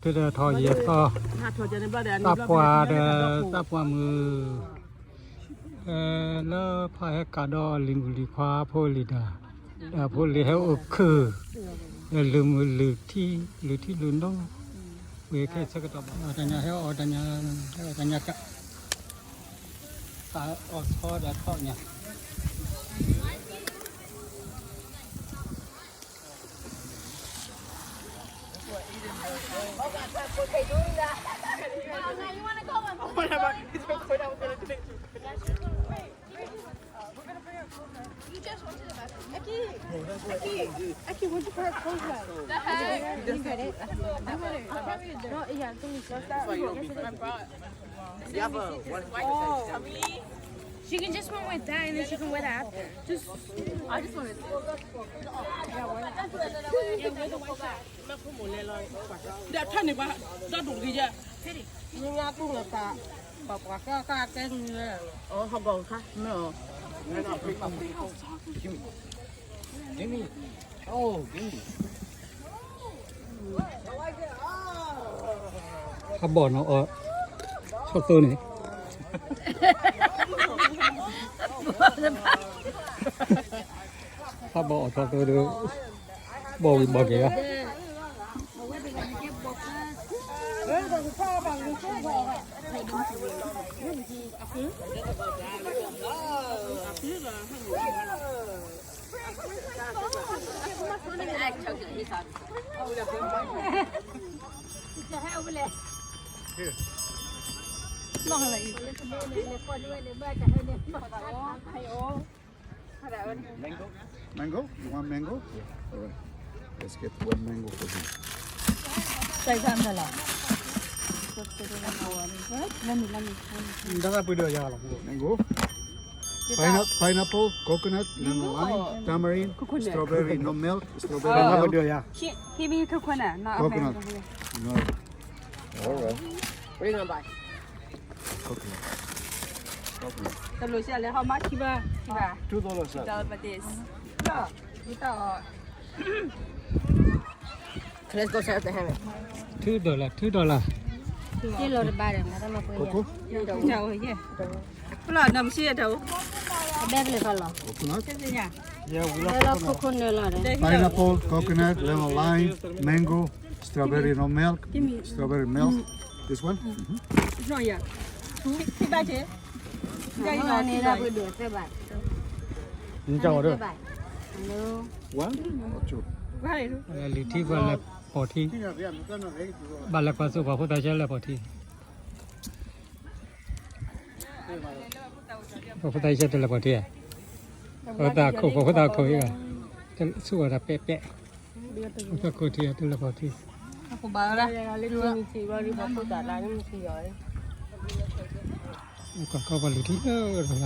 ဖဲဒီးထီၣ်ယဲၢ်သီ, သးပှၢ်ဒီးသးပှၢ်မုၣ်, လၢဖးဟဲကးဒီးလံၤမုၣ်လံၤခွါဖိလံၤတၢ်, ဒီးဖိလံၤဟဲအိၣ်ခုၣ်, ဒီးလုၢ်မုၢ်လုၢ်ထံ, လုၢ်ထံလုၢ်နိ, ဝံၤခဲဆၢကတီၢ်ဘၣ်, တၢ်ညါဟဲအီၣ်တၢ်ညါ, ဟဲအီၣ်တၢ်ညါ, အီၣ်ဆီဒီးထီၣ်ညါ. You just went to the bathroom. Aki, Aki, Aki, where'd you put her clothes at? The heck? You got it? I got it. No, yeah, give me some. Oh. She can just went with that, and then she can wear that after. Just, I just wanted to. Yeah, wear the white shirt. ဒီးထၢန့ၣ်ပှၤ ဒီဒူၣ်တကယၤ, နညါကူၣ်လီၤသး, ပှၤပှၤကကကဲနံၤ, ဟီၣ်ဘီၣ်ခါ, မ့ၢ်အီၤ, ဟးဘီၣ်နီၤအီၤ, ဆီသိန့ၣ်, ဟးဘီၣ်အီၤဆီသိဒီး, ဘီၣ်ဝံၤဘီၣ်က့ၤဂၤ. Mango? You want mango? Yeah. All right. Let's get one mango for him. တၢ်ပှ့ၤဒိၣ်ယၤလီၤ. Mango. Pineapple, coconut, lemon lime, tamarind, strawberry, no milk, strawberry milk. Give me coconut, not coconut. No. All right. What are you gonna buy? Coconut. Coconut. တလိၣ်စ့လဲၣ်, how much? Two dollars. Two dollars, sir. Two dollars for this. Let's go set up the hammock. Two dollar, two dollar. Coco? ဖုလီၤနီၤ မဆံးအတၢ်အိၣ်, အဘဲပလဲၤဖးလီၤ, coconut. ဘဲလီၤ coconut လီၤဒီး pineapple, coconut, lemon lime, mango, strawberry no milk, strawberry milk. This one? It's not yet. Two, two batches. One or two? One or two? လံၤထံဘၣ်လဲၤပိာ်ထံ, ဘၣ်လဲၤကွၢ်စိပှၤဖိသၣ်ဆဲလဲၤပိာ်ထံ, ပှၤဖိသၣ်ဆဲတလဲၤပိာ်ထံဧါ, ပှၤဖိသၣ်ခိၣ်, ပှၤဖိသၣ်ခိၣ်အံၤ, ဆူၣ်အီၤတၢ်ပဲာ်ပဲာ်, ပှၤဖိသၣ်ခိၣ်ထံတလဲၤပိာ်ထံ. ကွၢ်ကီပှၤလုၢ်ထံလၢလီၤလီၤ.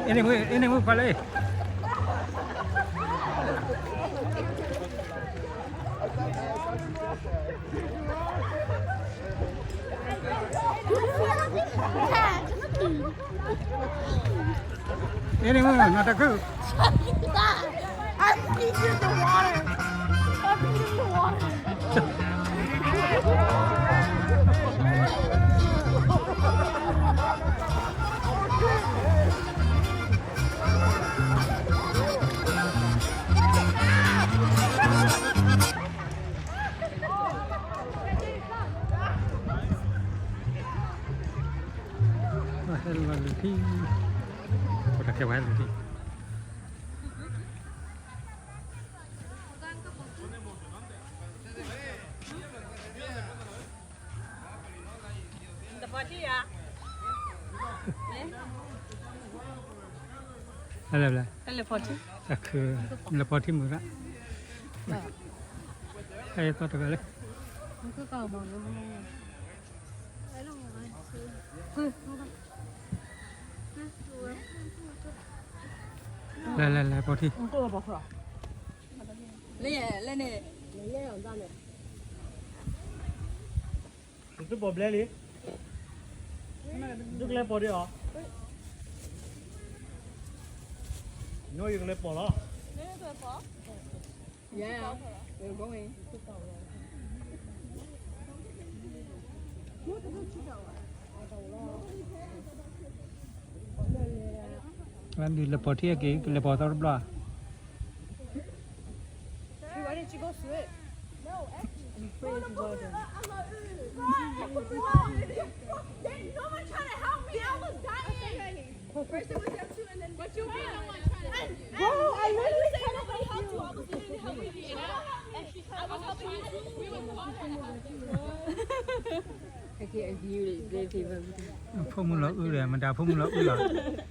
Anyway, anyway, pale. Anyway, not a good. I need you in the water. I need you in the water. Hello, hello. Hello, forty. Aku, hello, forty murah. Ayo, kau terbalik. လဲၤလဲၤပိာ်ထံ, လဲၤလဲၤန့ၣ်, သုပိာ်ဘျဲလံ, သုကလဲၤပိာ်ဒံးအီၤ, ညီယကလဲၤပိာ်လီၤ. Yeah, we're going. လဲၤပိာ်ထံအက့ၤ ကလဲၤပိာ်သီတဘျီ. Why did you go swim? No one tried to help me. I was dying. First it was them two, and then but you were the one trying to help me. Bro, I literally tried to help you. I was helping you. We were trying to help you. ဖိမုၣ်လီၤအုဒီး မတၤဖိမုၣ်လီၤအုလီၤ.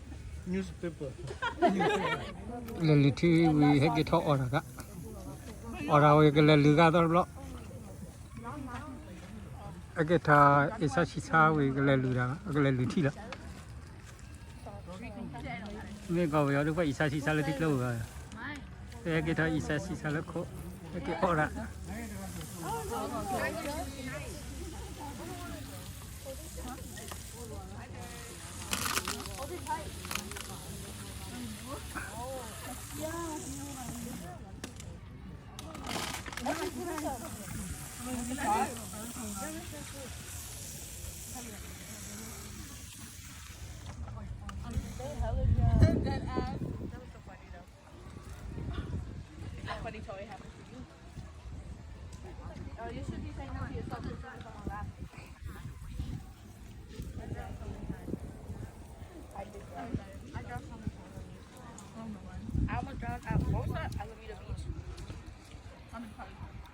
Newspaper. လဲၤလုၢ်ထံဝံၤ ဟဲက့ၤထီၣ်အီၣ်တၢ်ဂၤ, အီၣ်တၢ်ဝံၤ ကလဲၤလုၢ်ဂၤသီတဘျီ, ဟဲက့ၤထီၣ် အ့ၣ်ဆါဆံးဆါဝံၤ ကလဲၤလုၢ်တၢ် ကလဲၤလုၢ်ထံလီၤ. မ့ၢ်ကီၢ်ပယီၤဒုး ပှၤအ့ၣ်ဆါဆံးဆါလၢထံကျိပူၤ, ဟဲက့ၤထီၣ်အ့ၣ်ဆါဆံးဆါလၢခိၣ်, ဟဲက့ၤအီၣ်တၢ်. Dead ass. That was so funny though. It's not funny till it happens to you. Oh, you should be saying that to yourself instead of someone laughing. I did that. I dropped something. I was drowned at Bosa Alameda Beach.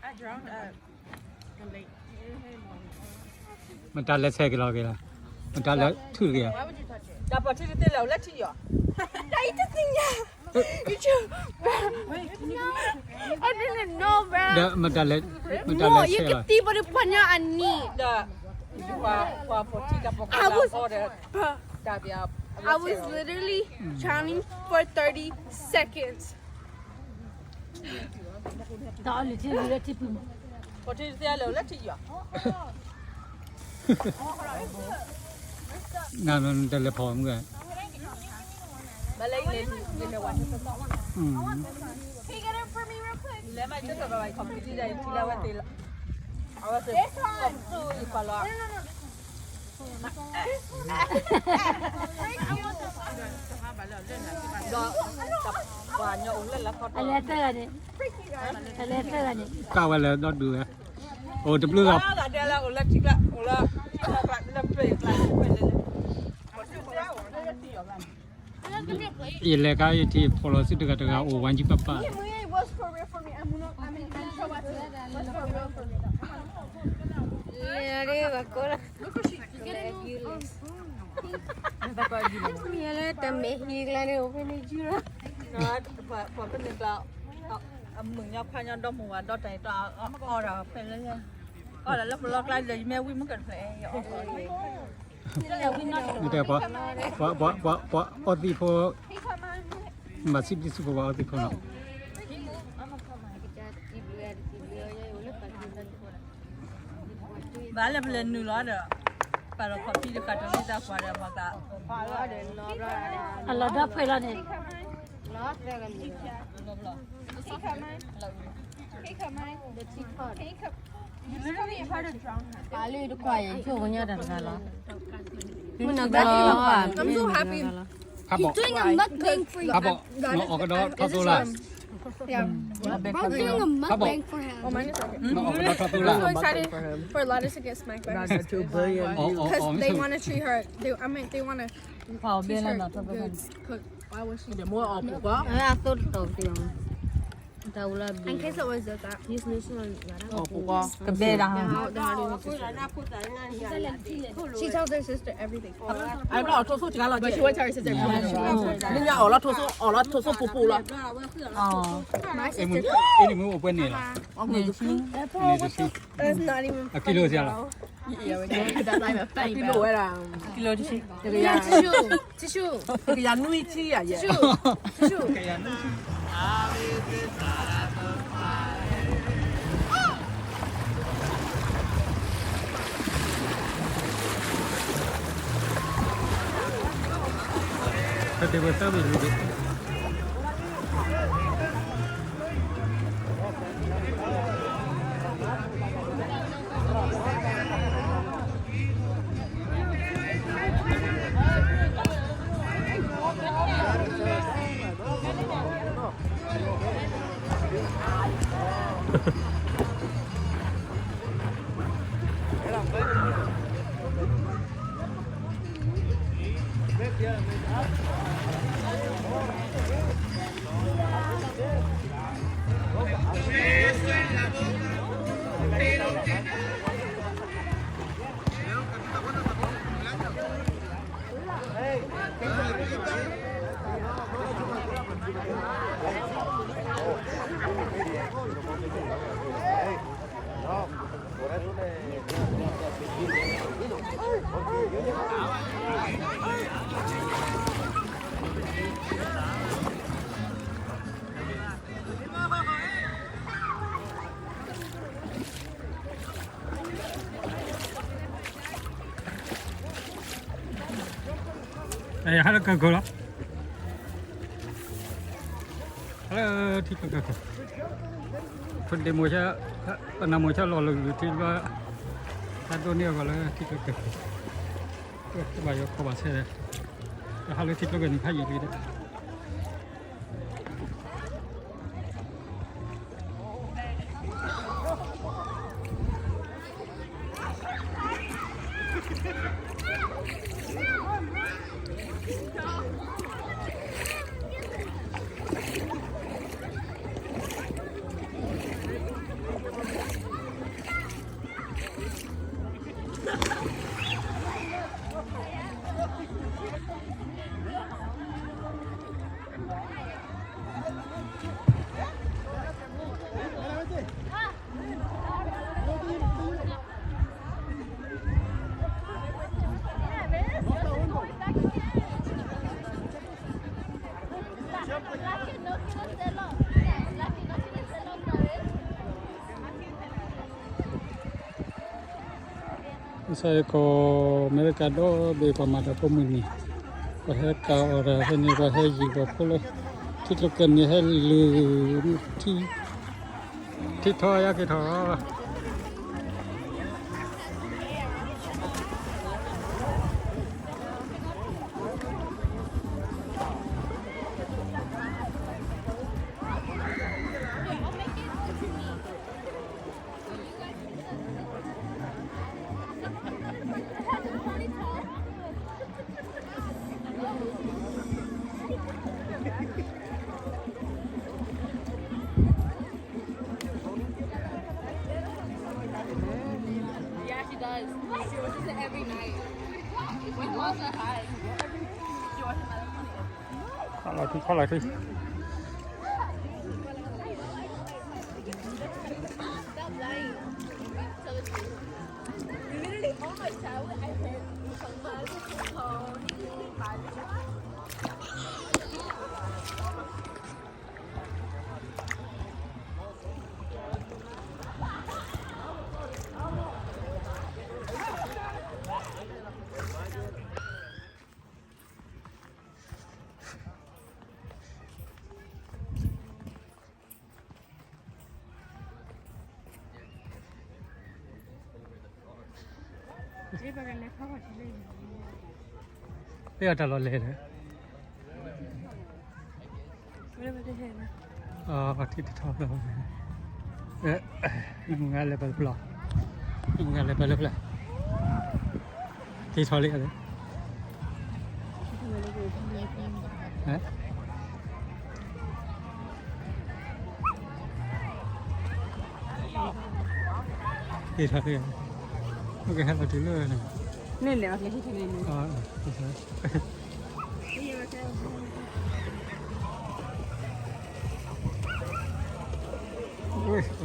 I drowned at the lake. မတၤလဲၤဆဲးက့ၤလီၤက့ၤလီၤ, မတၤလဲၤထုးက့ၤလီၤ. Why would you touch it? တၢ်ပီၢ်ထံတသ့လၢၤ အိၣ်လၢထံယီၤ. I didn't know, bro. ဒီးမတၤလဲၤ, မတၤလဲၤဆဲးလီၤ. ယကသံပှၤတဖၣ်ညါအနံၣ်ဒီး ပှၤပီၢ်ထံတၢ်ပီၢ်ကီလၢအီဒီး I was literally drowning for thirty seconds. တၢ်အီလုၢ်ထံလုၢ်လၢထံပူၤမး, ပီၢ်ထံတသ့လၢၤ အိၣ်လၢထံယီၤ. နတလဲၤဖီမုၢ်, ဘၣ်လဲၤလဲၤဝဲ, လဲၤမး just about like completely ဒီးထံလၢဝဲသ့လီၤ. အဝဲသ့ၣ်, ကီၢ်ပသူအံၤပှၤလီၤ. ဒီးပှၤကညီအိၣ်လၢလၢခီတီၢ်, အလဲၤသၢဂၤန့ၣ်, အလဲၤသၢဂၤန့ၣ်, ကၢ်ဝဲလၢဒီဒူၣ်ဝဲ, အိၣ်တဘျုးဂၤ, အိၣ်လၢထံကျါ, အိၣ်လၢ, လၢပျၢၤကျါ, ယလဲၤကါယထံၣ်ဖီလီၤစုတဂၤတဂၤအိၣ်ဝဲကံပၣ်ပၣ်. Look, she, look at it. မ့ၢ်လၢတၢ်မဲာ်ဟံးကျါန့ၣ် အိၣ်ဖဲန့ၣ်ယုလီၤ. ပှၤဖဲန့ၣ်ကျါ, အမုၢ်ညီခွါညီဒီမုၢ်ဝၤဒီတၢ်အံၤတၢ်အီၣ်ဒီးဖဲလဲၣ်, အီၣ်ဒီးလၢပလီၢ်ကျါဒီး ယမ့ၢ်ဝံမုၢ်ကတဖျဲး, တဲပှၤ, ပှၤ, ပှၤအီသံးဖိ, မၤဆံးဘျုးစံးဖိပှၤအီသံးဖိနီၤ. ဘၣ်လၢပလဲၤနုာ်လီၤဒီး, ပာ်လီၤခီၣ်ဖံးတဃာ်တလံသးပှၢ်ဒီးပှၤသး, အလီၤဒီဖှဲလီၤန့ၣ်, ပာ်လၢတခွါယံၤ ဆိကညါတၢ်တဂၤလီၤ. I'm so happy. ဖးဘီၣ်, ဖးဘီၣ်, နအီၣ်ကဒီးထီၣ်သိလၢ်. Yeah. I'm doing a mukbang for him. နအီၣ်ကဒီးထီၣ်သိလၢ်. I'm so excited for Lattice to get smacked by her sisters. Because they want to treat her. They, I mean, they want to teach her good. Cook. Why would she? အသိတတီၤပတံၢ်အီၤ. In case it was just that. He's missing one. ကဘဲဒၣ် She tells her sister everything. အဘၣ်အီၤထိၣ်ဆိၣ်စှၤလီၤက့, လၢညါအီၣ်လီၤထိၣ်ဆိၣ် အီၣ်လီၤထိၣ်ဆိၣ်ပူၤပူၤလီၤ. My sister အဲ မ့ၢ်အိၣ်ပှဲၤန့ၣ်လီၤ. That's not even funny, bro. အကံလိာ်စှၤလီၤ. အကံလိာ်ဝဲဒၣ် ကံလိာ်တဆံ, tissue, tissue, ကယၤနွံဆံယဲ, tissue, tissue. ဟဲလၢကၢၢ်ခိၣ်လီၤ. ဟဲလၢထံကၢၢ်ခိၣ်, ဖိဒ့မိၤဆၢ, ပနၢ်မိၤဆၢလီၤလၢထံဘၣ်, တၢ်ဒိၣ်န့ၢ်အဂီၢ်လၢထံကၢၢ်ခိၣ်, ဘၣ်ယိၤခီဘၣ်ဆဲး, ဟဲလၢထံကျိကဲန့ၣ် ဖးယံာ်လံဒီး ကစၢ်ယွၤကိးအမဲရကၤဒီဘ့ၣ် ပှၤမၤတၢ်ဖိမုၢ်နံၤ, ပှၤဟဲကၤအီၣ်တၢ်ဖဲန့ၣ် ပှၤဟဲယံၤပှၤဖိလၢ ထံကျိကဲန့ၣ် ဟဲလုၢ်ထံ, ထံထီၣ်ယါက့ၤထီၣ်. ခီလီၤထံ ခီလီၤထံ. Over the left, how about you? ပယီၤတၢ်လီၤလဲၤဒီး ထံတထီၣ်ဖျၢၣ်, မုၢ်ဂၤလဲၤပၢၢ်လၢဖျၢၣ်, မုၢ်ဂၤလဲၤပၢၢ်လၢဖျၢၣ်, ထံထီၣ်လံဧါ. ဟဲ, က့ၤထီၣ်လံ, ပကဟဲလီၤတုၤလၢန့ၣ်, န့ၣ်န့ၣ်, ဝဲထံ, ပဟဲလီၤလံၤဂၤမ့ၢ်က့ၤထီၣ်လံ,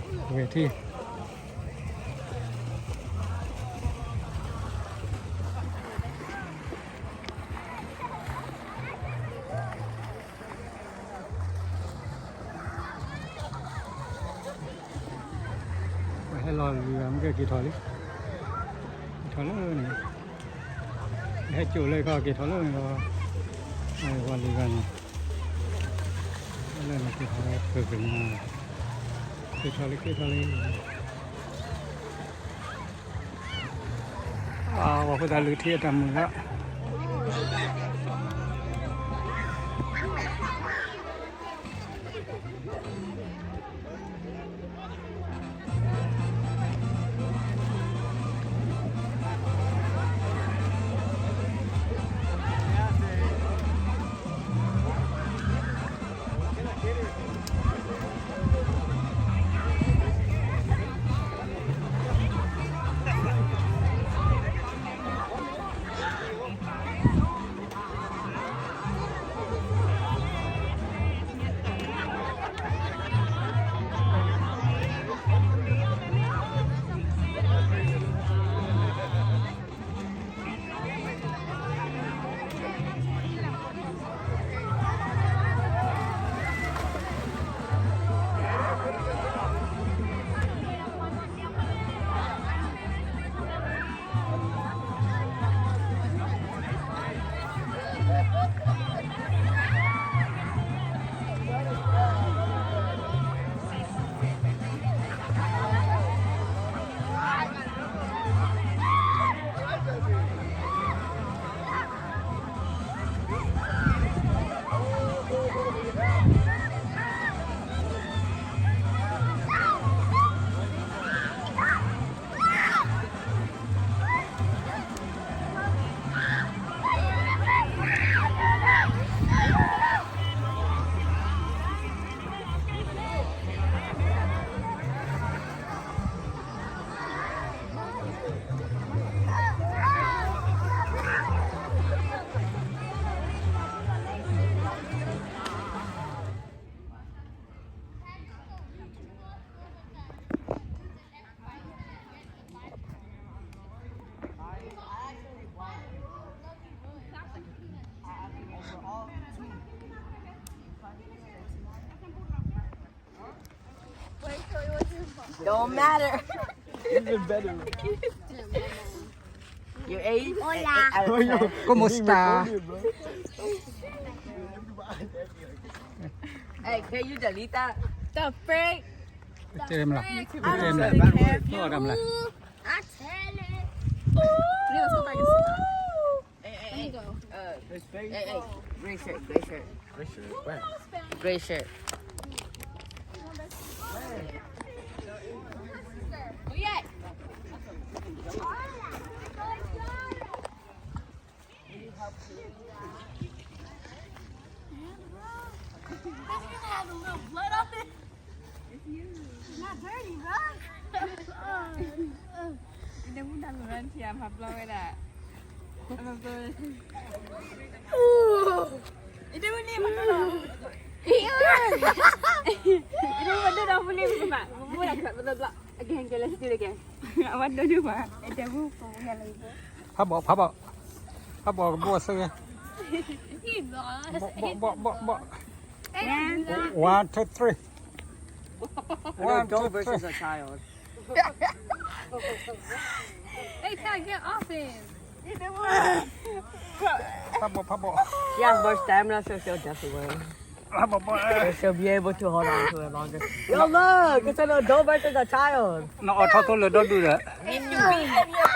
က့ၤထီၣ်လၢန့ၣ်, ဟဲကၠိလၢခီက့ၤထီၣ်လၢန့ၣ်လီၤ, ဝဲလံၤဂၤန့ၣ်, လၢန့ၣ်က့ၤထီၣ်လၢပကနၢ်, က့ၤထီၣ်လံ က့ၤထီၣ်လံ. အဝဲဃိသတးလုၢ်ထံအတၢ်မုာ်လီၤ. Don't matter. Even better. Your age? Hola. ¿Cómo está? Hey, can you delete that? The freak. တဲမလား, တဲမလား, တဲမလား. I tell it. Ooh. Let's go back and sit down. Hey, hey, hey. Uh, hey, hey. Gray shirt, gray shirt. Gray shirt. Where? Gray shirt. This one has a little blood on it. It's not dirty, bro. Ita muna luran tia mablo weda. Ita muna mablo. Ita muna mablo. Ita muna mablo. Again, again, let's do it again. Awan dulu ba. Ita muna mablo. ဖးဘီၣ်, ဖးဘီၣ်, ဖးဘီၣ်ကဘီၣ်စ့ၢ်ကီး. ဘီၣ်, ဘီၣ်, ဘီၣ်, ဘီၣ်. One, two, three. One, two, three. Hey, Pat, get off him. ဖးဘီၣ်, ဖးဘီၣ်. She has more stamina, so she'll definitely win. ဖးဘီၣ်, ဖးဘီၣ်. She'll be able to hold on to it longer. Yo, look, it's an adult versus a child. နအီၣ်ထီၣ်သိလၢဒီဒူၣ်ဒီး. If you beat him, you're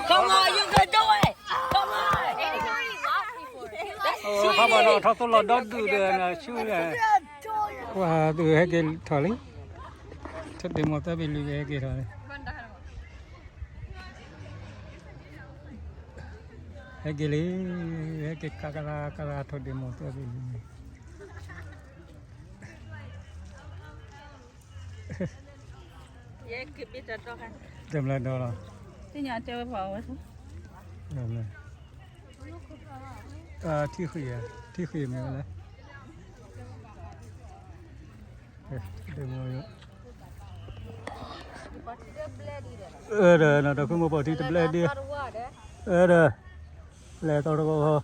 Come on, you can do it! Come on! ဖးဘီၣ်နအီၣ်ထီၣ်သိလီၤဒီဒူၣ်ဒီးနဆူလဲၣ်. ကွၢ်သူဟဲက့ၤထီၣ်လံ, ထိၣ်ဒ့ၣ်မိၢ်သၢဘ့ၣ်လွံၢ်ကဟဲက့ၤထီၣ်လံ. ဟဲက့ၤလံ, ဟဲက့ၤကကလးကလး ထိၣ်ဒ့ၣ်မိၢ်သၢဘ့ၣ်လွံၢ်. တမျၢ်ဒီလီၤ, ထံၣ်ဃံ, ထံၣ်ဃံမ့ၢ်ဝဲလဲၣ်, ဒီး ဒီးခိၣ်မိၢ်ပှၢ်ထံတဘျဲၣ်ဒံး, ဒီး လဲၤသီတဂီၢ်